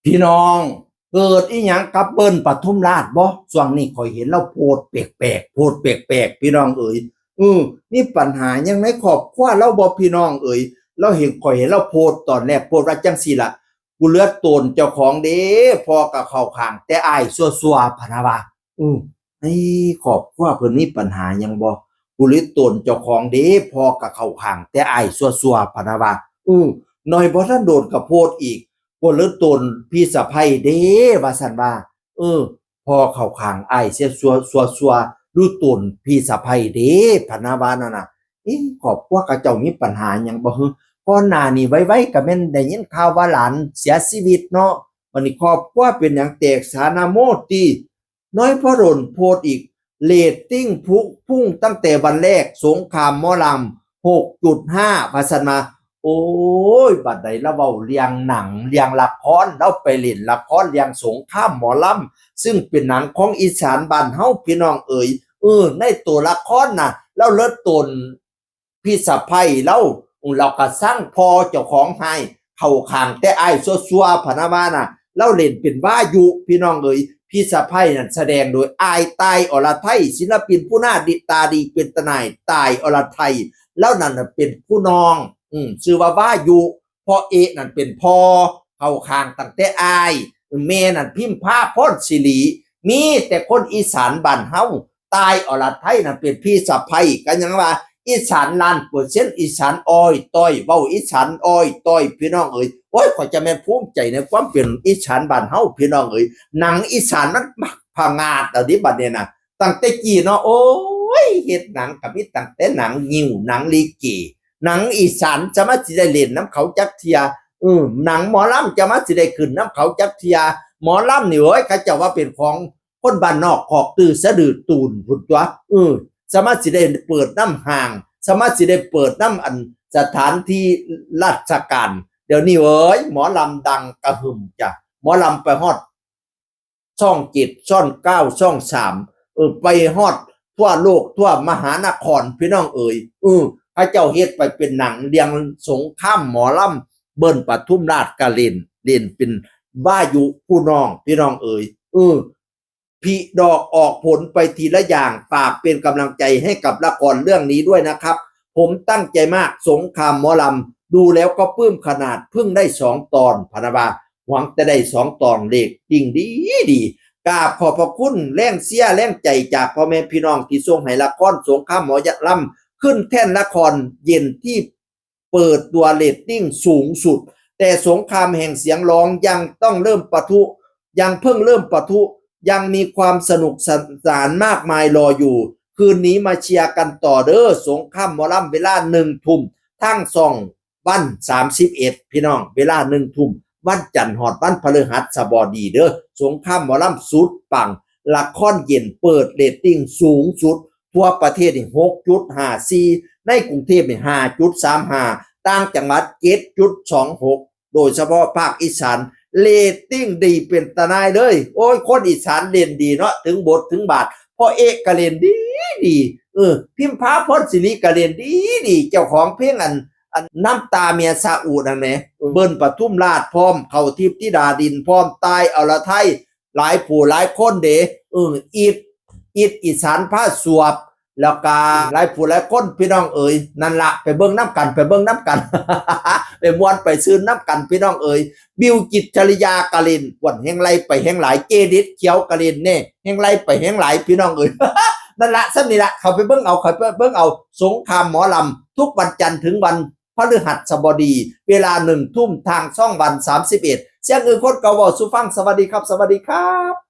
ພີ່ນ້ອງ ເກີດອີ່ຫຍັງກັບເບິ້ນປະທຸມລາດບໍ່? ຊ່ວງນີ້ຂ້ອຍເຫັນລາວໂພສແປກໆ ໂພສແປກໆ ພີ່ນ້ອງເອີຍ. ເອີ ມີປັນຫາຫຍັງໃນຄອບຄົວລາວບໍ່ ພີ່ນ້ອງເອີຍ? ລາວເຫັນ ຂ້ອຍເຫັນລາວໂພສຕອນແລກ ໂພສວ່າຈັ່ງຊີ້ລະ: ກູເຫຼືອໂຕນເຈົ້າຂອງເດ້ ພໍ່ກໍເຂົ້າຂ້າງແຕ່ອ້າຍຊົ່ວໆ ພະນະວ່າ. ອື ໃນຄອບຄົວເພິ່ນມີປັນຫາຫຍັງບໍ່? ກູເຫຼືອໂຕນເຈົ້າຂອງເດ້ ພໍ່ກໍເຂົ້າຂ້າງແຕ່ອ້າຍຊົ່ວໆ ພະນະວ່າ. ອື ໜ້ອຍບໍ່ທັນໂດນກໍໂພສອີກ ກູເຫຼືອໂຕນພີ່ສະໃພ້ເດ້ ວ່າຊັ້ນວ່າ. ເອີ ພໍ່ເຂົ້າຂ້າງອ້າຍເສຍຊົ່ວໆ ຫຼືໂຕນພີ່ສະໃພ້ເດ້ ພະນະວ່ານັ້ນນະ. ເອີ ຄອບຄົວເຂົາເຈົ້າມີປັນຫາຫຍັງບໍ່? ຄືກ່ອນໜ້ານີ້ໄວໆ ກໍແມ່ນໄດ້ຍິນຂ່າວວ່າຫຼານເສຍຊີວິດເນາະ, ບັດນີ້ຄອບຄົວເປັນຫຍັງແຕກສານະໂມຕິ. ນ້ອຍບໍ່ດົນໂພສອີກ ເຣດຕິງພຸ່ງ ພຸ່ງຕັ້ງແຕ່ວັນແລກ ສົງຄາມໝໍລຳ ຫົກຈຸດຫ້າ ວ່າຊັ້ນວ່າ. ໂອ້ຍ ບັດໃດລາວເວົ້າເລື່ອງໜັງ ເລື່ອງລະຄອນ ລາວໄປຫຼິ້ນລະຄອນເລື່ອງສົງຄາມໝໍລຳ ຊຶ່ງເປັນໜັງຂອງອີສານບ້ານເຮົາ ພີ່ນ້ອງເອີຍ. ເອີ ໃນໂຕລະຄອນນະ ລາວເລີດໂຕນ ພີ່ສະໃພ້ລາວ ລາວກໍຊັງພໍ່ເຈົ້າຂອງຮ້າຍ ເຂົ້າຂ້າງແຕ່ອ້າຍຊົ່ວໆ ພະນະວ່ານະ. ລາວເລ່ນເປັນວາຍຸ ພີ່ນ້ອງເອີຍ. ພີ່ສະໃພ້ນັ້ນສະແດງໂດຍອ້າຍຕ່າຍອລະໄທ ສິນລະປິນຜູ້ໜ້າດີ ຕາດີເປັນຕາໜ່າຍ ຕ່າຍອລະໄທ. ລາວນັ້ນນະເປັນຜູ້ນ້ອງ ອື ຊື່ວ່າວາຍຸ. ພໍ່ເອະນັ້ນເປັນພໍ່ ເຂົ້າຂ້າງຕັ້ງແຕ່ອ້າຍ. ແມ່ນັ້ນພິມພາພອນສິລິ. ມີແຕ່ຄົນອີສານບ້ານເຮົາ ຕ່າຍອລະໄທນັ້ນເປັນພີ່ສະໃພ້. ກໍຍັງວ່າອີສານລ້ານເປີເຊັນ ອີສານອ້ອຍຕ້ອຍ ເວົ້າອີສານອ້ອຍຕ້ອຍ ພີ່ນ້ອງເອີຍ. ໂອ້ຍ ຂ້ອຍຈະແມ່ນພູມໃຈໃນຄວາມເປັນອີສານບ້ານເຮົາ ພີ່ນ້ອງເອີຍ. ໜັງອີສານມັນມັກຜະງາດເອົາເດ້ບັດນີ້ນະ. ຕັ້ງແຕ່ກີ້ເນາະ ໂອ້ຍ ເຮັດໜັງກໍມີຕັ້ງແຕ່ໜັງງິ້ວ ໜັງລິເກ ໜັງອີສານ ຈະມາຊິໄດ້ຫຼິ້ນນຳເຂົາຈັກເທື່ອ. ເອີ ໜັງໝໍລຳ ຈະມາຊິໄດ້ຂຶ້ນນຳເຂົາຈັກເທື່ອ. ໝໍລຳນີ້ ໂອ້ຍ ເຂົາເຈົ້າວ່າເປັນຂອງຄົນບ້ານນອກ ຄອກຕື້ສະດືຕູນພຸ້ນຕົວະ. ເອີ ຈະມາຊິໄດ້ເປີດນຳຫ້າງ ຈະມາຊິໄດ້ເປີດນຳ ອັນ ສະຖານທີ່ລາຊະການ. ດຽວນີ້ເອີຍ ໝໍລຳດັງກະຫຶ່ມຈ້ະ ໝໍລຳໄປຮອດ ຊ່ອງເຈັດ ຊ່ອງເກົ້າ ຊ່ອງສາມ ເອີ ໄປຮອດທົ່ວໂລກທົ່ວມະຫານະຄອນ ພີ່ນ້ອງເອີຍ. ເອີ ເຂົາເຈົ້າເຮັດໄປເປັນໜັງເລື່ອງສົງຄາມໝໍລຳ ເບິ້ນປະທຸມລາດກະເລ່ນ ເລ່ນເປັນວາຍຸຜູ້ນ້ອງ ພີ່ນ້ອງເອີຍ. ເອີ ຜລິດອກອອກຜົນໄປທີລະຢ່າງ ฝากเป็นกำลังใจให้กับละครเรื่องนี้ด้วยนะครับ ผมตั้งใจมาก สงครามหมอลำ ดูแล้วก็ปลื้มขนาด เพิ่งได้สองตอน พะนะว่า หวังจะได้สองตอน เรตติ้งดีๆ กราบขอบพระคุณแรงเชียร์แรงใจจากพ่อแม่พี่น้องที่ส่งให้ละครสงครามหมอลำขึ้นแท่นละครเย็นที่เปิดตัวเรตติ้งสูงสุด แต่สงครามแห่งเสียงร้องยังต้องเริ่มปะทุ ยังเพิ่งเริ่มปะทุ ยังมีความสนุกสนานมากมายรออยู่ คืนนี้มาเชียร์กันต่อเด้อ สงครามหมอลำ เวลาหนึ่งทุ่ม ทางช่องวันสามสิบเอ็ด พี่น้อง เวลาหนึ่งทุ่ม วันจันทร์ฮอดวันพฤหัสบดีเด้อ สงครามหมอลำสุดปัง ละครเย็นเปิดเรตติ้งสูงสุด ทั่วประเทศนี่ หกจุดห้าสี่ ในกรุงเทพนี่ ห้าจุดสามห้า ต่างจังหวัด เจ็ดจุดสองหก โดยเฉพาะภาคอีสาน เรตติ้งดีเป็นตาหน่ายเลย โอ้ย คนอีสานเล่นดีเนาะ ถึงบทถึงบาท พ่อเอ๊ะก็เล่นดีดี เออ พิมพา พรศิริก็เล่นดีดี เจ้าของเพลงอัน อันน้ำตาเมียซาอุนั่นแหม เออ เบิ้ลปทุมราชพร้อม เข้าทิพย์ธิดาดินพร้อม ต่ายอรไทย หลายผู้หลายคนเด้ เออ อิด อิดอีสานพาสวบ แล้วกะหลายผู้หลายคนพี่น้องเอ๋ย นั่นละ ไปเบิ่งนำกัน ไปเบิ่งนำกัน ไปม่วนไปซื่นนำกันพี่น้องเอ๋ย บิว จิตรชริยากะเล่น กวนแฮงไล่ไปแฮงหลาย เจดิดเขียวกะเล่นแน่ แฮงไล่ไปแฮงหลายพี่น้องเอ๋ย นั่นละ ส่ำนี้ละ เข้าไปเบิ่งเอา เข้าไปเบิ่งเอา สงครามหมอลำ ทุกวันจันทร์ถึงวันพฤหัสบดี เวลาหนึ่งทุ่ม ทางช่องวันสามสิบเอ็ด เสียงอื่นคนเก่าเว้าสู่ฟัง สวัสดีครับ สวัสดีครับ